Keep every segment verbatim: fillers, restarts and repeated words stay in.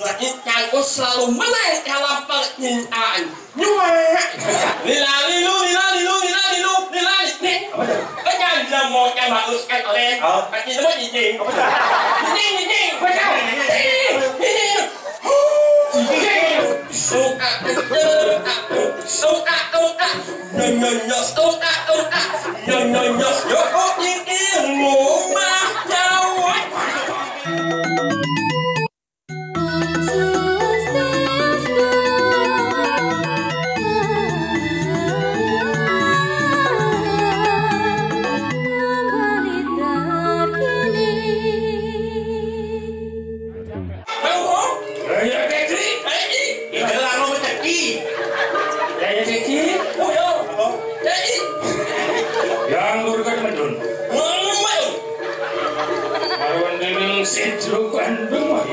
Lagi kanggo selalu menang dalam percintaan. Nyuwak. Lila lilu, lila lilu, lila lilu, lila lilu. Apa tuh? Kan dia mau coba uskan oleh. Oh. Kaki nama ini. Apa tuh? Ini, ini. Apa tuh? Ini, ini. Suka, suka, suka, suka. Nyonyos, suka, suka. Nyonyos, yo, oh, ini rumah jawat. Mau? Raya Keki. Hei. Ida lama mencaki. Raya Keki. Oh, ya. Apa? Hei. Yang guru kan mendun. Ngomong. Marwan Demel Sidru Bandung.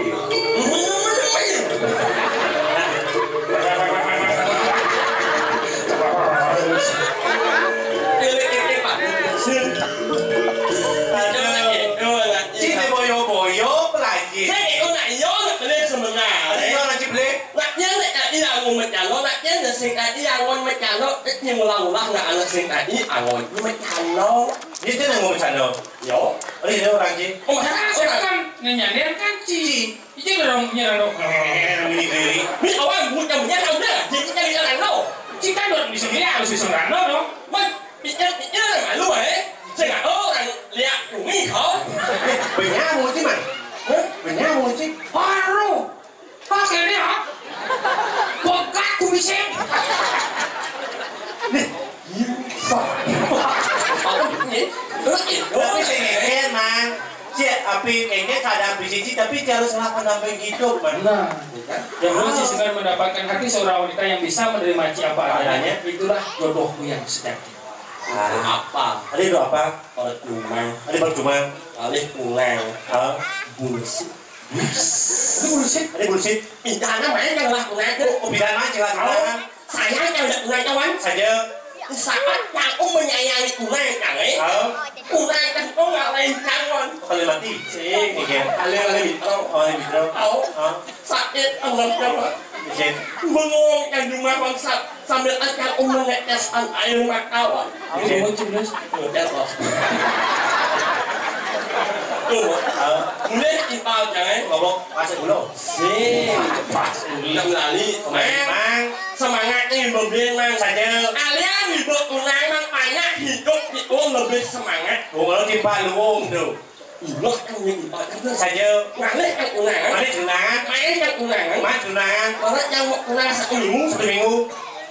Cine boyo-boyo pelagi. Saya itu nak iya nak beli sebenarnya. Ada yang orang ciblek. Nak dia nak kaki yang mau mencalo, nak dia nak sing kaki yang mau mencalo, ini ngulang-ulang nak anak sing kaki angon mencalo. Dia tu nak mau mencalo. Yo. Oh, iya orang Cina. Oh, kan nanya dia kan Ci. Ci. Itu orang punya orang. Eh, ini diri. Ini orang punya punya udah. Jadi kita lihat lo. Ci kan orang bisa dia harus bisa orang lo. Man, pikir pikir malu eh. Saya orang lihat bumi kau. Penyamu sih man. Hah? Penyamu sih. Baru. Pas ini ya. Bokak kumisnya. Nih. Iya. Apa ini? Terus itu. Tapi saya ngekeh, Mang. Cek, tapi kayaknya keadaan P C C, tapi harus ngelakuin sampai gitu, Mang. Nah, ya kan? Yang penting dengan mendapatkan hati seorang wanita yang bisa menerima Ci apa adanya, itulah jodohmu yang sejati. Nah, apa? Ada itu apa? Percuma. Ada percuma. Alih pulang. Hah? Bullshit. Ini bullshit. Ini bullshit. Pidana main yang lah pulang itu. Oh, pidana main yang lah pulang. Saya yang tidak pulang kawan. Saja. Saat aku menyayangi pulang kali. Hah? Pulang kan kau ngalahin kawan. Kali mati. Sing. Iya. Alih alih mitro. Oh, alih mitro. Tahu? Hah? Sakit anggap kawan. Iya. Bengong kan rumah bangsa. Sambil akan menetes air mata, Wan. Apa mau cemles? Udah, Bos. Tuh, mulai kita jangan ngomong pas dulu. Sih, pas dulu. Kita berani. Mang. Semangat nih, Bobin, Mang. Saja. Kalian hidup tunai, Mang, banyak hidup itu lebih semangat. Gua kalau timpal luung tuh. Ilah kan yang dipakai saja. Ngalih kan unangan. Ngalih unangan. Main kan unangan. Main unangan. Orang yang mau unang satu minggu. Satu minggu.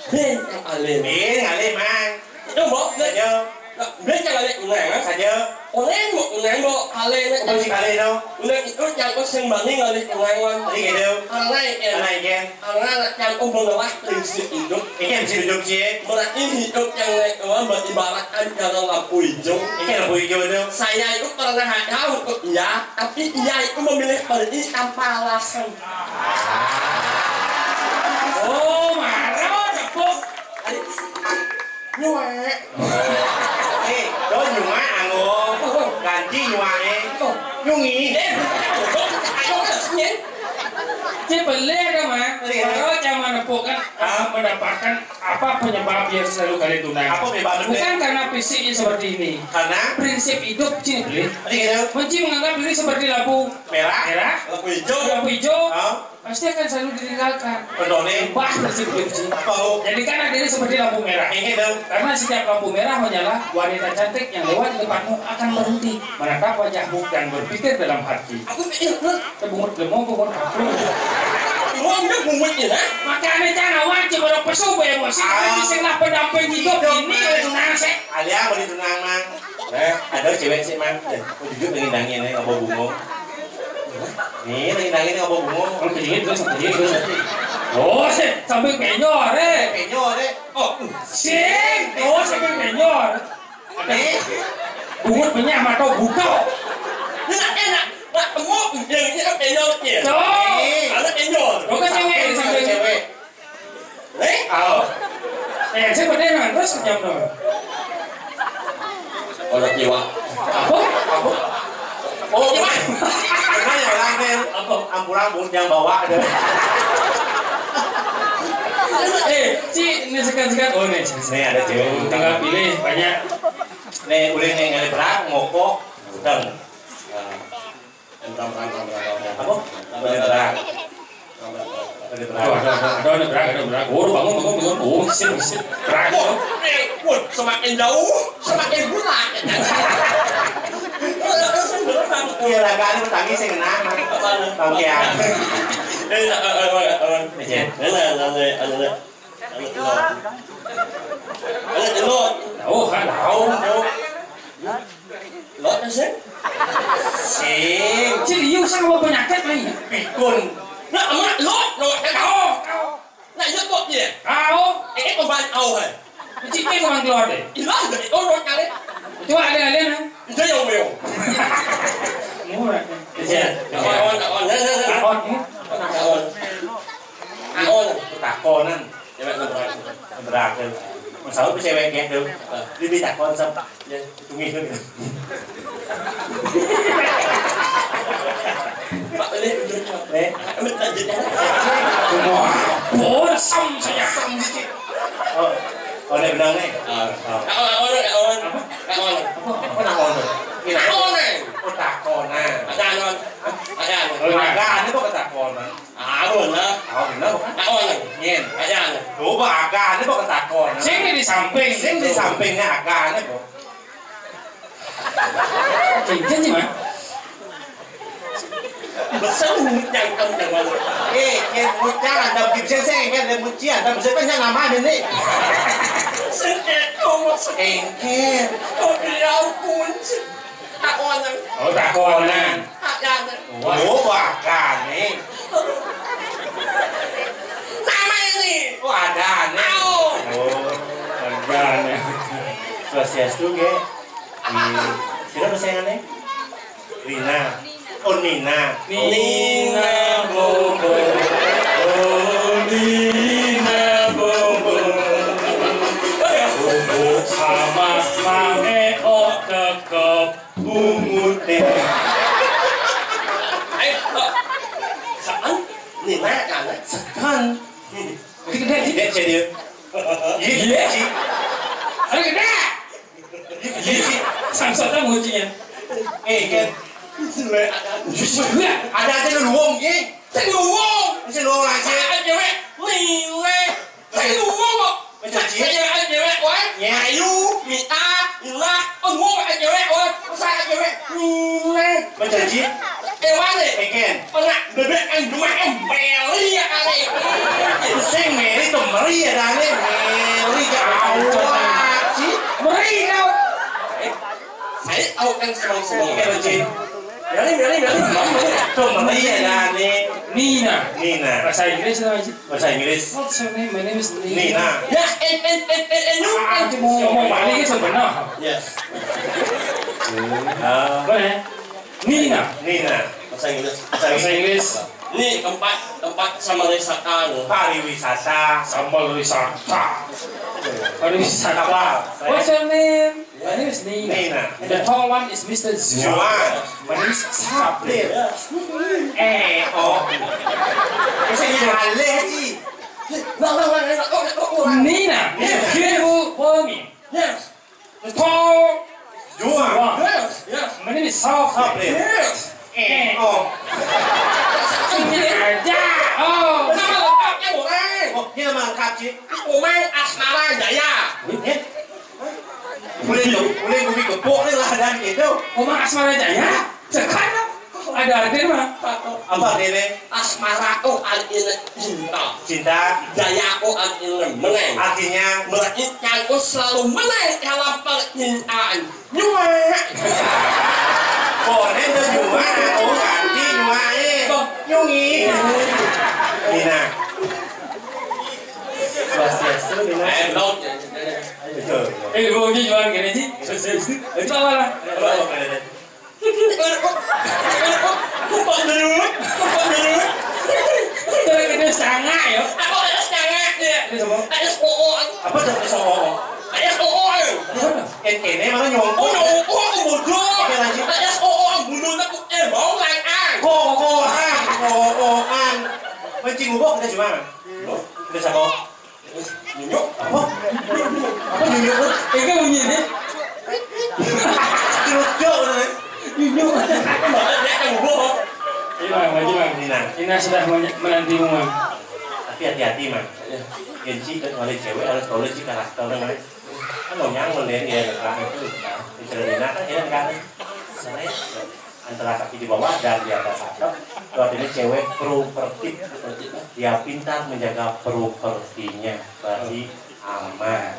Ben yang alih. Ben ngalih, Mang. Itu mbok. Saja. Nah, ben yang alih unangan. Saja. Orang mau unang mbok alih. Apa sih alih, no? Unang itu yang kau sing bani ngalih unangan. Jadi gitu. Alai, ya. Alai, ya. Karena yang umum adalah prinsip hidup. Ini prinsip hidup sih. Berarti hidup yang naik doang beribaratkan kalau lampu hijau. Ini lampu hijau itu. Saya itu pernah ada untuk iya, tapi iya itu memilih pergi tanpa alasan. Oh, marah tepuk. Adik, nyuek. Eh, do nyuek anggo. Ganti nyuek, eh. Nyungi. Eh, ayo, ayo, ayo. Cek beli ada, Mang. Iya. Kalau zaman nepuk kan, ah, mendapatkan apa penyebab dia selalu kali tunai? Apa penyebab itu? Bukan karena fisiknya seperti ini. Karena? Prinsip hidup, Ci, beli. Iya. Menci menganggap diri seperti lampu merah. Merah. Lampu hijau. Lampu hijau. Ah. Pasti akan selalu ditinggalkan. Betul nih. Bah, prinsip hidup, Ci. Apa, oh? Jadikanlah diri seperti lampu merah. Ini dong. Karena setiap lampu merah menyala, wanita cantik yang lewat di depanmu akan berhenti, menatap wajahmu dan berpikir dalam hati. Aku pikir, "Hah? Kita bungut belum mau, bungut apa?" Bungut, bungut ya, nah? Makanya jangan wajib orang pesu, emosi. Ah. Ini sing lah pendamping hidup ini, tunang sih. Alia mau ditunang, Mang. Nah, ada cewek sih, Mang. Eh, mau jujur pengen nangin ya, nggak mau bungo. Nih, pengen nangin nggak mau bungo. Kalau penjahit terus, penjahit terus. Oh, sih, sampai penyor, eh. Penyor, eh. Oh, sing, oh, sampai penyor. Nih. Bungut penyah atau buto. Enak, enak. Nggak temu, yang ini kan penyor, ya. Tuh. Ada penyor. Lo kan cewek, sampai cewek. Eh? Oh. Eh, saya pernah terus jam dong. Orang jiwa. Apa? Apa? Oh, jiwa. Pernah ya, orang Apa? Ampura, bujang bawa ada. Eh, Ci, ini sekat-sekat. Oh, nih. Nih ada cewek. Tinggal pilih, banyak. Nih, udah nih, ngalih berak, ngokok, udah. Nah, yang berang, berang, berang, berang, berang. Apa? Ngalih berak. Ngalih berak. Aduh, aduh, aduh, aduh, aduh, berak, aduh, berak. Oh, bangun, bangun, bangun. Oh, sip, sip. Berak. Wah, eh, wah, semakin jauh, semakin bulat. Iya, lah, kan, lu tangis yang kena. Apa? Tangkian. Eh, eh, eh, eh, eh. Iya. Ada, ada, ada, ada. Ada telur. Tahu kan? Tahu, tahu. Lot sih? Sing. Serius sama penyakit nih. Pikun. Nah, amat lot, lot. Tahu. Nah, iya kok dia. Tahu. Eh, eh, pemban tahu kan. Cik, eh, orang keluar deh. Ilah, jadi orang kali. Coba ada, ada, nah. Itu yang mau. Murah. Iya. Awan, awan, awan. Awan, ya. Awan. Awan. Takonan. Cewek ngeberak. Ngeberak tuh. Masalah tuh cewek gitu. Dia ditakon sama dia. Cumi tuh. Pak, ini udah capek. Amit lanjut ya. Wah, bosan saya. Sam gitu. Oh, oh, udah bilang nih. Ah. Oh. Awan, awan, awan. Apa? Awan. Apa? Apa nak awan? Ini awan nih. Oh, takonan. Ada awan. Ada awan. Oh, ada, ada kok ketakonan. Awan lah. Awan lah, bukan? Awan lah. Nyen. Ada awan. Coba agak ada kok ketakonan. Sing di samping. Sing di sampingnya agak ada kok. Jangan sih, Mak. Besar yang kamu jangan. Eh, yang bocah ada bukit sensei kan, ada bocah, ada bocah kan yang nama ada nih. Sengket, kamu sengket. Engket. Oh, ya ampun. Takonan. Oh, takonan. Takonan. Oh, bukan nih. Nama ini. Oh, ada nih. Tahu. Oh, ada nih. Swastiastu, nggih. Di, sira pesenane? Rina. Oh, Nina. Nina Bobo. Oh, Nina Bobo. Bobo sama mame, oh, cakep bungute. Ayo, kok. Sekan? Nina, kan? Sekan. Gede, gede, gede. Iya, iya, sih. Ayo, gede. Iya, iya. Samsat kan kuncinya. Eh, kan. Ada aja lu luwung, ye. Sing luwung. Sing luwung lagi. Saya cewek, lile. Sing luwung kok. Mencaci. Saya cewek, wae. Iya. Ayu, Mita, Ila, oh, luwung aja cewek, wae. Saya cewek, lile. Mencaci. Eh, mana? Eken. Anak bebek kan rumah em beli ya kali. Sing meri tuh meri ya, Dane. Meri gak awak sih. Meri kau. Eh, saya tahu kan semua-semua. Oke, Cik. Meri, meri, meri. Tuh meri ya, Dane. Nina. Nina. Bahasa Inggris apa, Cik? Bahasa Inggris. What's your name? My name is Nina. Nina. Ya, eh, eh, eh, eh, eh, you. Ah, cuma ngomong balik sebenarnya. Yes. Ah. Boleh? Nina. Nina. Bahasa Inggris. Bahasa Inggris. Ini tempat, tempat sama wisata. Pariwisata. Sama wisata. Pariwisata. Apa? What's your name? My name is Nina. Nina. And the tall one is Mister Zuan. Zuan. My name is Sabril. Eh, oh. Bisa jadi halal sih. Nah, nah, nah, nah, oh, oh, oh. Nina, beautiful woman. Yes. Tall. Dua. Yes, yes. My name is Soft. Soft, yes. Yes. Eh, oh. Ini aja. Oh. Nama lengkapnya orang. Oh, ini nama lengkap, Cik. Aku main Asmara Jaya. Eh? Boleh dong, boleh gue kepok nih lah dan gitu. Omah Asmara Jaya? Sekarang ada artinya mah. Apa artinya? Asmara, oh, artinya cinta. Cinta. Jaya, oh, artinya menang. Artinya? Berarti aku selalu menang dalam percintaan. Nyuwak. Boleh tuh nyuwak, oh, ganti nyuwak, eh. Nyungi. Nina. Swastiastu, Nina. Eh, belum. Betul. Eh, lu mau jual gini sih? Swastiastu. Itu apa lah? Belum. Kupak dulu, kupak dulu. Itu gede sangat ya. Aku ada sangat ya. Ini semua. Ada soal. Apa tuh soal? Ada soal. Ini mana nyongkok? Oh, nyongkok, aku bodoh. Oke, lanjut. Ada soal, bodoh, aku, eh, mau kan, ah. Kok, kok, Kencing gubuk kita cuma. Kita sako. Nyunyuk apa? Apa nyunyuk? Itu bunyi ini. Nyunyuk. Nyunyuk. Dia kan gubuk. Ini Mang, Mang, Mang. Ini, nah. Ini sudah menantimu, Mang. Tapi hati-hati, Mang. Iya. Gengsi kan oleh cewek harus tahu sih karakternya, Mang. Kan mau nyanggul ya dia, Kak. Itu, nah, di Ferdinand kan dia kan. Seret. Antara kaki di bawah dan di atas atap, itu artinya cewek properti. Dia pintar menjaga propertinya, berarti aman.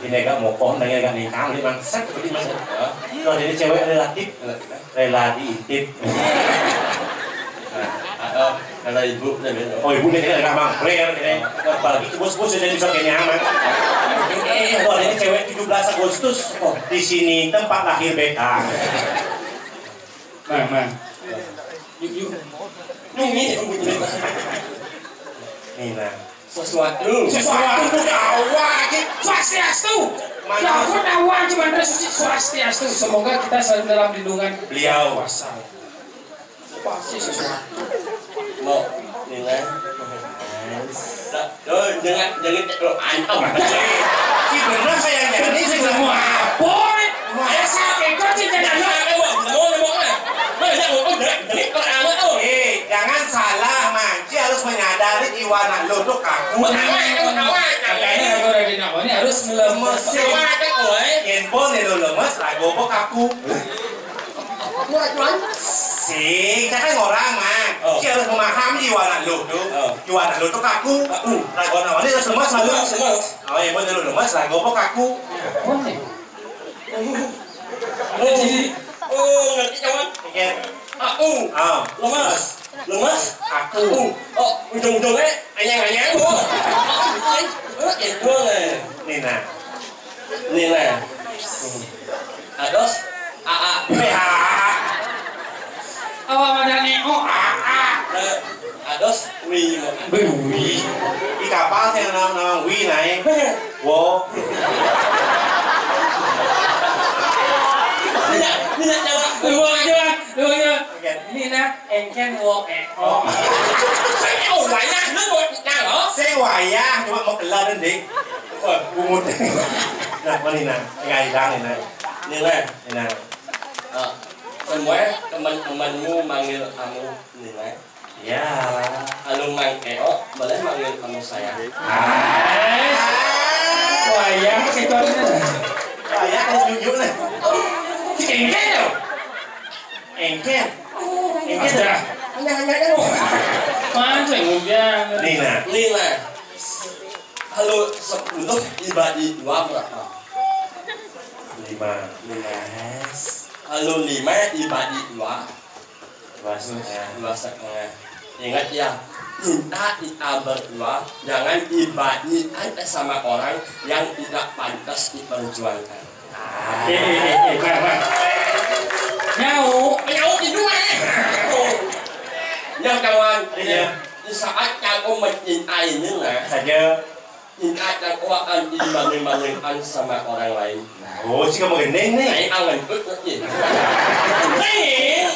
Ini agak mokong, dan agak ningkang, ini mangset seperti mas. Itu artinya cewek relatif rela diintip. Nah, atau kalau ibu, oh, ibu ini agak mangkler ini. Apalagi bos-bos jadi bisa kayaknya aman. Itu artinya cewek tujuh belas Agustus. Oh, di sini tempat lahir beta. Mang, Mang. Yuk, yuk. Nungi. Nih, nah. Sesuatu. Sesuatu. Awal lagi. Swastiastu. Mana? Ya ampun, awal cuma terus swastiastu. Semoga kita selalu dalam lindungan beliau. Kuasa. Pasti sesuatu. Mau nilai. Tuh, jangan, jangan cek lo antem. Si bener saya nyanyi sih semua. Boy, ayo saya ikut sih, jangan lo. Mau, mau, mau, mau. Mau, mau, mau, mau. Eh, jangan salah, Mang. Ci harus menyadari jiwa anak lo tuh kaku. Makanya, makanya. Makanya, kalau udah di ini harus lemes. Makanya, woi. Handphone lo lemes, lagu apa kaku? Sing, kita kan orang, Mang. Oh. Kita harus memahami jiwa anak lu tuh. Oh. Jiwa anak lu tuh kaku. Kaku. Lagu anak ini harus lemas, lagu. Lemas, lemas. Oh, iya, bener, lu lemas, lagu apa kaku? Apa nih? Oh, oh, ngerti, kawan? Iya. Kaku. Ah. Lemas. Lemas. Kaku. Kaku. Oh, ujung-ujungnya anyang-anyang, oh. Itu, eh. Nih, nah. Nih, nah. Ados, A A. Awak mana nih? Oh, A A. Eh, ados, wi, mau. Wi. Di kapal saya nama, nama wi naik. Bener. Wo. Tidak, tidak, tidak. Lu aja, lu aja. Oke. Ini nah, engken wo, eh. Oh. Saya wayah, lu mau nang, oh? Saya wayah, cuma mau kelar, Ding. Wah, bungut. Nah, mana, nah? Enggak hilang, nah. Ini, nah. Ini, nah. Eh, semua teman-temanmu manggil kamu Nina. Ya. Kalau Mang Eo, boleh manggil kamu saya. Ah, wayang sih, Bang. Wayang harus nunjuk, nah. Engken, dong. Engken. Engken. Ada. Hanya, hanya, hanya. Mancing, udah. Nina. Nina. Kalau sepuluh dibagi dua berapa? Lima. Lima. Kalau lima dibagi dua? Dua setengah. Dua setengah. Ingat ya, cinta kita berdua jangan dibagi sama orang yang tidak pantas diperjuangkan. Ah. Eh, eh, eh, eh, Bang, Bang. Nyau. Nyau di dua, eh. Yang kawan. Iya. Di saat kamu mencintai Nina, saja. Ingat yang awak akan dibanding-bandingkan sama orang lain. Oh, sih kamu gendeng nih. Saya angan pun ngerti. Gendeng.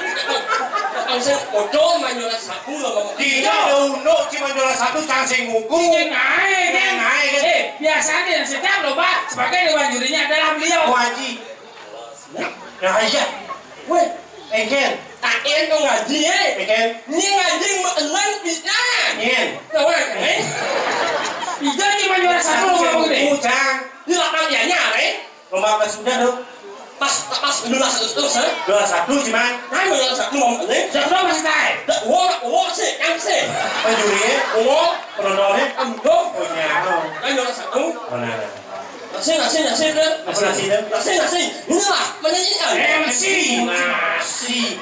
Langsung bodoh main juara satu loh, Bang. Tidak ada unduk, cuma juara satu, cang sing nguku. Ini naik, kan? Naik, kan? Eh, biasanya setiap lomba sebagai dewan jurinya adalah beliau. Oh, Haji. Nah, iya. Weh, Engken. Kaen tuh ngaji, eh. Engken. Ini ngaji mau enam bisa. Nyen. Nah, weh, eh. Ija cuma juara satu loh, Bang, gede. Cang. Ini lapang dianya, eh. Lomba apa sudah, dong? Pas, pas, dulu lah, terus, terus, eh. Juara satu, cuman. Nah, juara satu, mau, eh. Siapa masih tahu? Dah, wah, wah, sih, kan, sih. Penjuri, ya? Wah. Penontonnya? Aduh. Punya. Kan juara satu. Oh, nah, nah. Nasi, nasi, nasi, kan? Nasi, nasi, kan? Nasi, nasi. Inilah, menyanyikan. M C, nasi.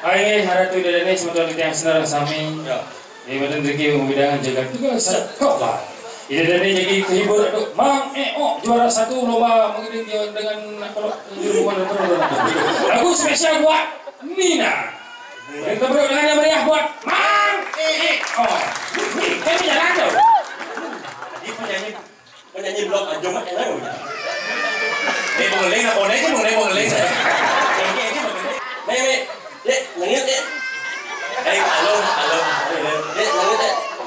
Hai, haratu ida dané semeton titiang sinareng sami. Ya. Ida dané riki widangan jagat juga sekolah. Ida dané jadi kehibur, aduh, Mang Eo juara satu lomba mengiring dengan, dengan apa lo? Lagu spesial buat Nina. Kita beri tangan yang meriah buat Mang Eo. Ini kan jalan tuh. Dia penyanyi. Penyanyi blok aja mah enak udah. Dia mau ngeling, apa nih? Dia mau ngeling, mau ngeling. Oke, oke, mau ngeling. Nih, nih. Dek, nengit, Dek. Eh, halo, halo. Dek, nengit, Dek.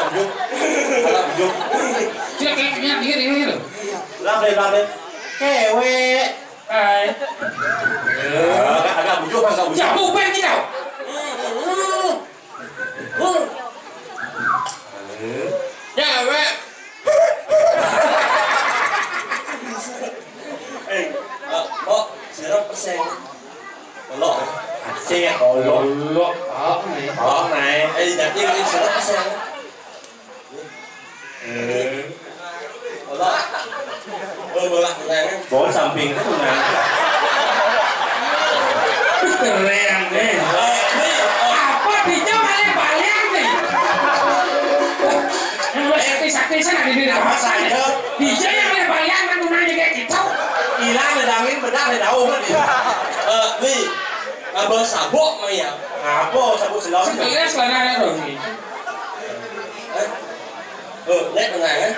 Agak bujuk. Agak bujuk. Cek, cek, ingat, ingat, ingat, ingat. Lambe, lambe. Cewek. Hai. Agak, agak bujuk, agak bujuk. Jamu pen kita. Cewek. Eh, eh, kok sirep persen? Olok. Sing ya, olok. Olok, apa nih? Olok naik. Eh, jadi ini sirep persen. Bawa samping itu, nah. Keren, nih. Apa bijang ada balian, nih? Yang lu sakti-sakti sana di sini, apa saja? Bijang yang ada balian, kan tunanya kayak gitu. Hilang, ada angin, benar, ada daun, kan, ya? Eh, nih, abang sabuk, Maya. Apa, sabuk sendal? Sebenarnya sebenarnya dong, nih. Eh? Oh, nek menang, eh?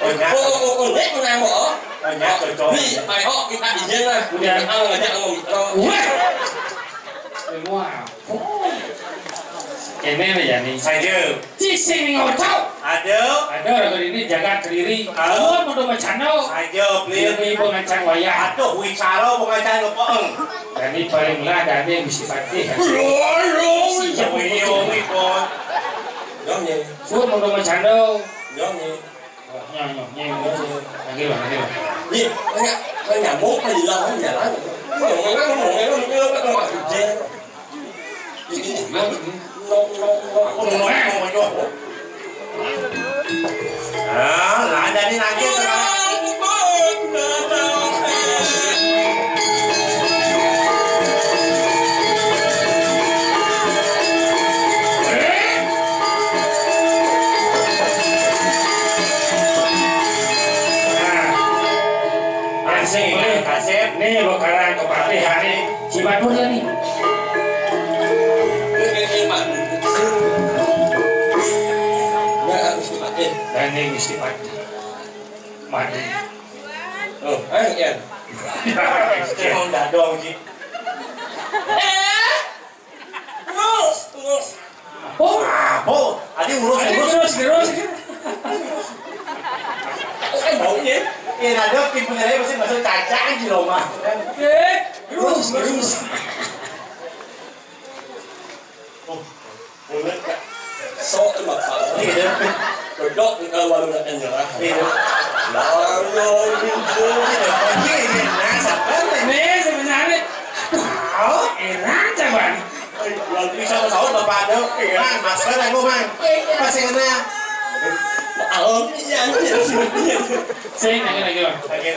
Oh, nek. Oh, oh, oh, oh, nek menang, oh. Oh, nek cocok. Wi, ayo, kita izin lah. Udah. Kita ngajak sama Mitra. Wah. Wah. Ini nih ya, nih. Saja. Cising ngocok. Ada. Ada orang ini jaga kediri. Tahu. Mau mau macano. Saja, please. Ini pengancam wayah. Aduh, wicara pengancam apa, eng? Dan ini paling lah, dan ini mesti fatih. Loh, loh. Siap, ini, ini. Ini, ini, ini. Suruh mau macano. Nyong, nyong. Nyong, nyong, nyong. Lagi, Bang, lagi, Bang. Nih, kayak, kayak nyamuk aja lah, kan jalan. Nyong, nyong, nyong, nyong, nyong, nyong, nyong, nyong. Ini, ini, nyong, nyong, nyong, nyong, nyong. Ah, lah, jadi lagi sekarang. Asik, kasih. Nih, bakalan kepatihan nih. Si Badut lah nih. Dan ini mesti mati. Mati. Oh, eh, iya. Emang dadong, Ji. Terus, terus. Oh, oh, tadi urus, urus, terus, terus. Aku kan baunya. Iya, ada tim penilai pasti masuk cacang di rumah. Eh, terus, terus. Oh, boleh, Kak. Sok, Bapak. Iya. Bedok di kalau warung nggak nyerah. Iya. Lalu, iya, iya, nah, sabar, nih. Nih, sebenarnya. Oh, enak, coba. Lalu bisa ke sahur, Bapak ada. Mang, masker aku, Mang. Masih kena. Alon, iya, iya, iya. Sing, lagi, lagi, Bang. Lagi.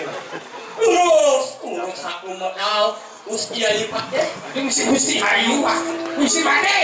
Terus, terus aku modal. Terus dia lipat, ya. Ini mesti, mesti ayu, Pak. Mesti mati.